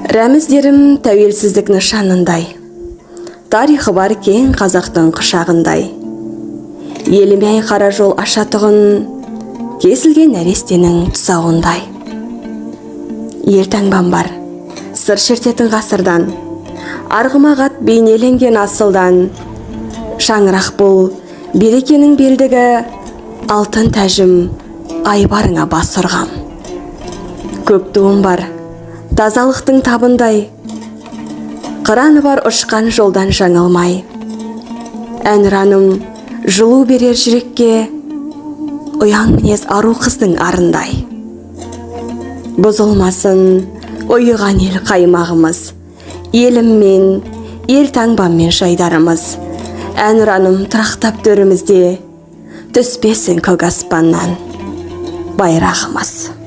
Рәміздерім тәуелсіздік нышанындай, тарихы бар кең қазақтың құшағындай. Еліме қара жол ашатұғын кесілген нәрестенің тұсауындай. Ел таңбам бар, сыр шертетін ғасырдан, арғымақ ат бейнеленген асылдан. Шаңырақ бұл берекенің белдігі, алтын тәжім айбарыңа бас ұрғам. Көк туым бар, тазалықтың табындай, қыраны бар ұшқан жолдан жаңылмай. Әнұраным жылу берер жүрекке, ұяң мінез ару қыздың арындай. Бұзылмасын ұйыған ел қаймағымыз, еліммен, ел таңбаммен жайдарымыз. Әнұраным тұрақтап төрімізде, түспесін көк аспаннан байрағымыз.